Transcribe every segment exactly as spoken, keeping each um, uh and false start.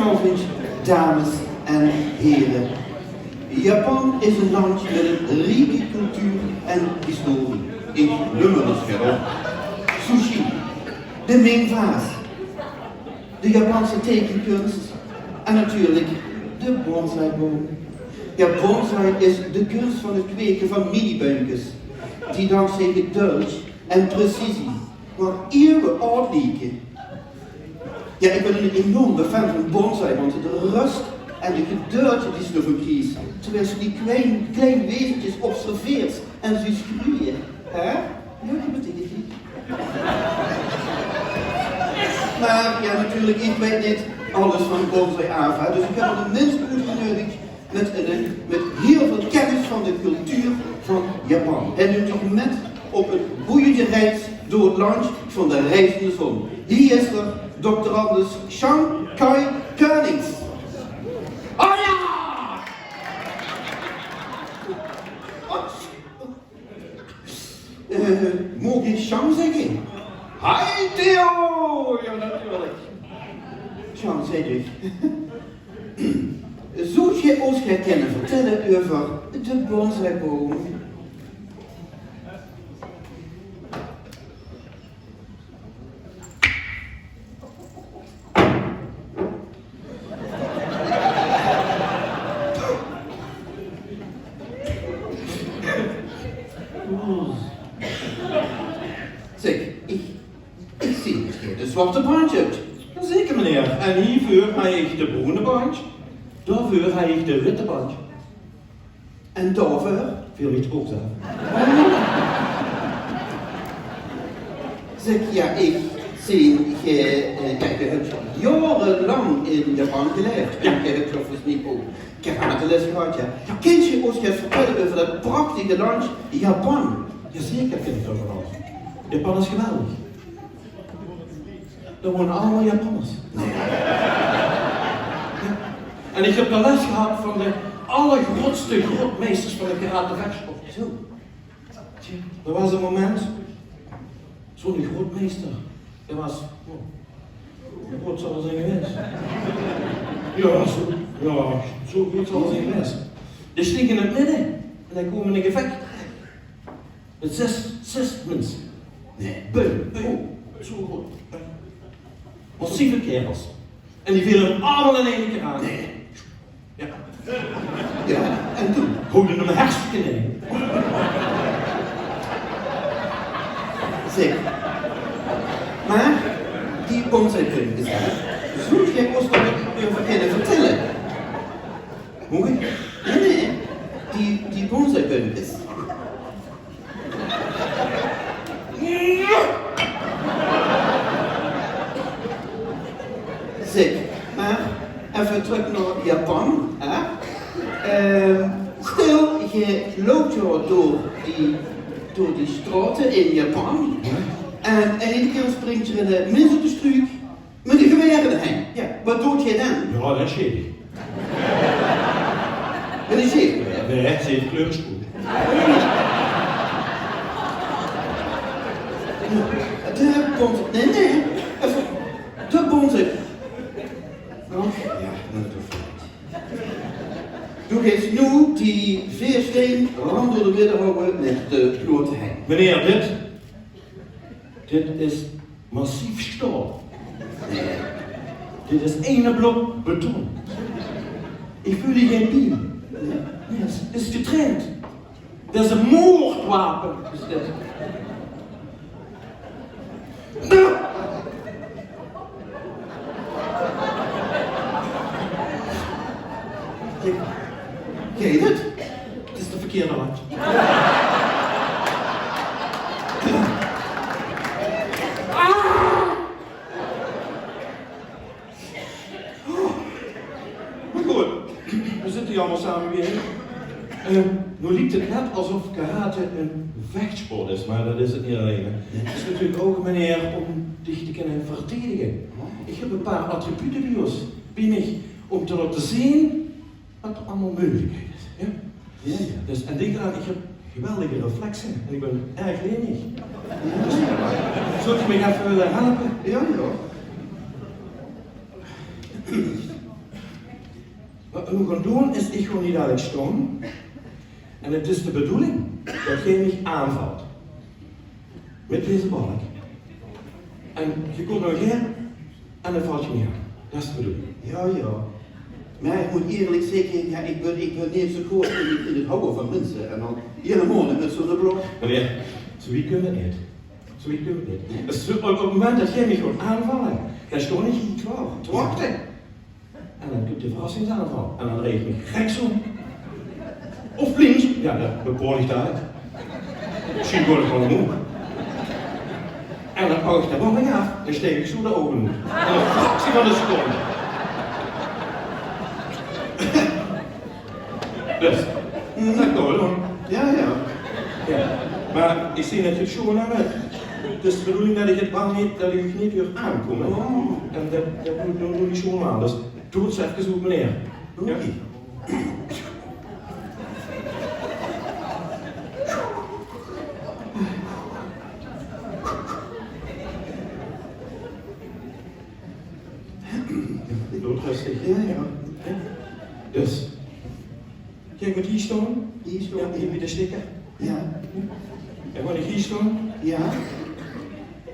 Goedenavond, dames en heren. Japan is een land met een rijke cultuur en historie. Ik noem er eens wat op. Sushi, de mingvaas, de Japanse tekenkunst en natuurlijk de bonsaiboom. Ja, bonsai is de kunst van het kweken van minibuimkes, die dankzij geduld en precisie maar eeuwen oud lieken. Ja, ik ben een enorme fan van bonsai, want de rust en de geduld die is nog een prijs. Terwijl je die klein, klein wezentjes observeert en ziet groeien, hè? Ja, dat betekent niet. Maar ja, natuurlijk, ik weet niet alles van bonsai af, hè. Dus ik heb er de mensen uitgenodigd met, een, met heel veel kennis van de cultuur van Japan. En neemt u met op een boeiende reis door het land van de reizende zon. Hier is er, doctorandus Shankai Konings. Oh ja! Eh, mag ik Shan zeggen? Hi Theo! Ja, natuurlijk. Shan, zeg ik. Zult je ons gaan kunnen vertellen over de bonsaiboom? Zeg, ik, ik zie dat je de zwarte band hebt. Zeker, meneer. En hiervoor heb ik de bruine band. Daarvoor heb ik de witte band. En daarvoor viel ik ook zelf. Zeg, ja, ik zie, je, eh, kijk, je hebt jarenlang in Japan geleefd. Ja. En je hebt volgens mij ook karateles gehad, ja. Ja. Kunt je ons gaan vertellen over dat prachtige land Japan? Jazeker kan ik dat vertellen. Japan is geweldig. Dat wonen allemaal Japanners. Ja. En ik heb de les gehad van de allergrootste grootmeesters van de karatevechtsport. Zo. Tja, er was een moment, zo'n grootmeester, die was, oh, hoe groot zal er zijn geweest? Ja, zo, ja, zo groot zal er zijn geweest. Die stond in het midden en hij kwam in een gevecht. Met zes, zes mensen. Nee, beu, beu. Zo groot. Massieve kerels. En die vielen hem allemaal in één keer aan. Nee. Ja. Ja, en toen? Gooiden hem hartstikke in. Zeg. Maar die bonsaibuimkes, hè? Zult jij ons daar iets over kunnen vertellen? Hoe? Nee, nee. Die, die bonsaibuimkes. Zeg, maar even terug naar Japan, hè? Ehm, stel, je loopt zo door die, door die straten in Japan. En in één keer springt er een, eh, mens op de struik. Met een geweer in de hand. Ja. Wat doet je dan? Ja, dan schiet ik. Met een zeefgeweer? Nee, zeefkleuren is goed. De bond... Nee, nee. Even... De bond... Oh, ja, nou, dat hoeft niet. Doe geeft nu die veersteen rond door de midden houden met de klote heen. Meneer, dit, dit is massief staal. Dit is één blok beton. Ik voel hier geen pijn. Nee, het is, het is getraind. Dat is een moordwapen, is dit. Ken je het? Het is de verkeerde hand. Maar goed, we zitten hier allemaal samen weer. Eh, nou lijkt het net alsof karate een vechtsport is, maar dat is het niet alleen, hè. Het is natuurlijk ook een manier om dich te kunnen verdedigen. Ik heb een paar attributen bij ons, bij mij, om te laten zien wat er allemaal mogelijk is. Ja? Ja, ja. Dus, en denk eraan, ik heb geweldige reflexen en ik ben erg lenig. Zou je mij even willen helpen? Ja, ja. Wat v'r noe gaon doon is, ich gaon hie dalik staon. En 't is de bedoeling dat geer mich aanvalt. Mit deze balk. En geer kómp noe hie en dan valt geer mich aan. Dat is de bedoeling. Jao, jao. Mer ich mót ierlik zègke, jao, ich bön, ich bön neet zo good in 't, in 't hawwe van minse. En dan hielemaol neet mit zoe'n blok. Meneer, zoewie kónne v'r neet. Zoewie kónne v'r neet. Dus op, op 't moment dat geer mich gaot aanvalle, dan staon ich hie klaor te wachte. En dan kump de verrassingsaanval. En dan drej ich mich rechsóm. Of links. Jao, dat bepaol ich dalik. Mesjien gaon ich waal ómhoeg. En dan pak ich de wandeling aaf. Dan steek ich zoe de ouge oet. In ein fractie van ein seconde. Dus, dat gaon v'r doon. Jao, jao. Jao. Mer ich zeen dat geer 't sjoon aan höb. Dus de bedoeling dat ich 't bang neet, dat ich uch neet huur aankómme. Oh. En dat, dat doon, doon, doon ich sjoon aan. Dus doot 't efkes good, meneer. Jao? Oké. Doot röstig. Jao, jao. Dus. Kiek, mót hie staon. Hie staon, jao, hie bie de sticker. Jao. En gaon ich hie staon. Jao.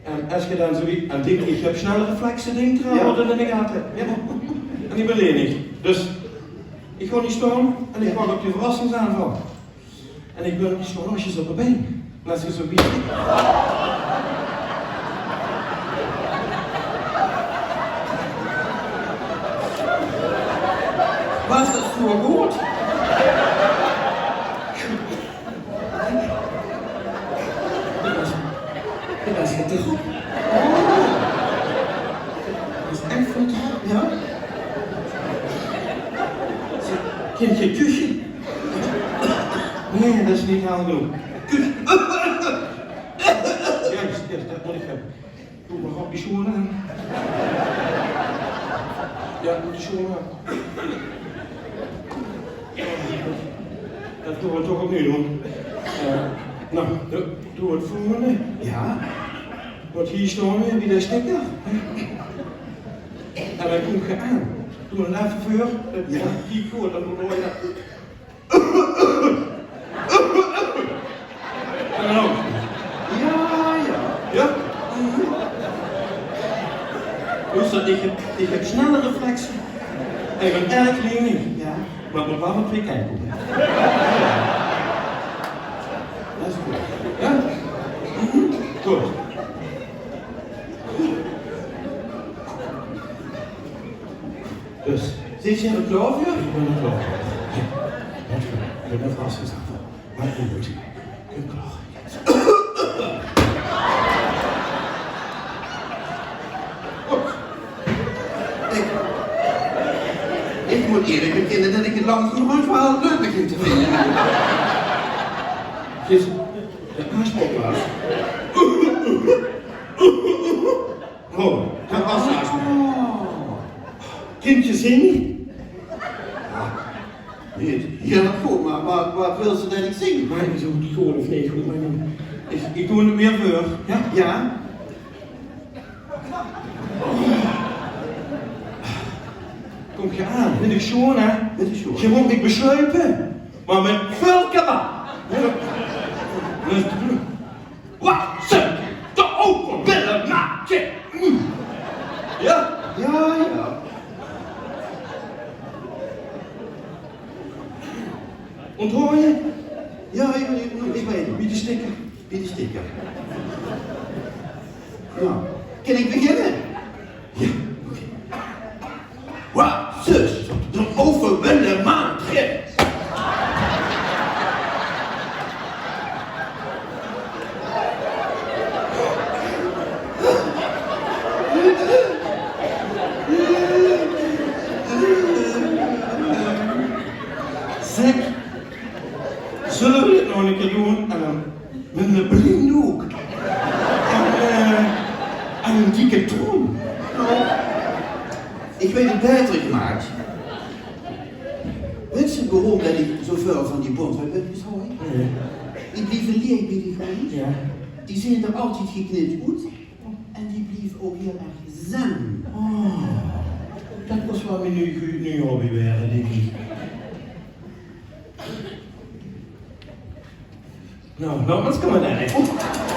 En es geer dan zoe, en dink, ich höb snelle reflekse, dink draan, jao, haw 't in de gate. Jao. En ich bön lenig. Dus, ich gaon hie staon en ich wach op de verrassingsaanval. En ich bön zoe losjes op de bein. En es geer zoe bie... Waas dat zoe good? Dit waas, dit waas get te good. Oh. Dat is ech fantastisch, jao? Kènt geer kuche? Nae, dat is neet haal genóg. Kuche. Juus, juus, dat mót ich höbbe. Doot mer op die sjoon aan. Jao, doot die sjoon aan. Dat gaon v'r toch opnuuj doon. Eh, noe, doon v'r 't volgende. Jao. Gaot hie staon, bie de sticker. En dan kómp geer aan. Doot effe veur. Jao. Kiek good, dat mót mooi, jao. En dan ouch. Jao, jao. Jao? Mhm. Dus dat ich, ich höb snelle reflekse. Ich bön erg lenig. Jao. Mer 't mót waal van twee kantj kómme. Dat is good. Jao? Mhm. Good. Dus, zeet geer d'r klaor veur? Ich bön d'r klaor veur. Jao. Jao, ich bön d'r vast aan. Mer good, ich bön klaor. Good. Ich, ich mót ierlik bekènne dat ich 't langzamerhand waal leuk begin te vinje. Zit de aarsjpop waas. Oh, dat waas 't. Kènt geer zinge? Nae, hieël good, mer waat, waat wils se dat ich zing? Mer ich zong 't good of neet good, mer ich, ich doon 't weer veur. Jao? Jao. Kómp geer aan, mit de sjoon, hè? Mit de sjoon. Geer mót mich besjluipe, mer mit väöl kabaal. Waat ze d'r ouch van wille make. Hm. Jao? Jao, jao. Ónthaoje? Jao, jao, jao, ich weit 't. Bie de sticker. Bie de sticker. Noe, kin ich beginne? Jao, oké. Waat ze d'r ouch van wille make. Zèk, zölle v'r dit nog 'ne kier doon? En dan mit 'ne blinddook. En, eh, en 'n dikke trom. Ich weit 't baeter gemaak. Wèts se waorom dat ich zoväöl van die Bondswedstriedjes haw? Nae. Die blieve leeg bie de grens. Jao. Die zeen d'r altied geknit oet. En die blieve ouch hieël erg zen. Oh. Det mós waal mien nuuj, nuuj hobby waere, dink ich. Noe, noe, wat kan det eigelik?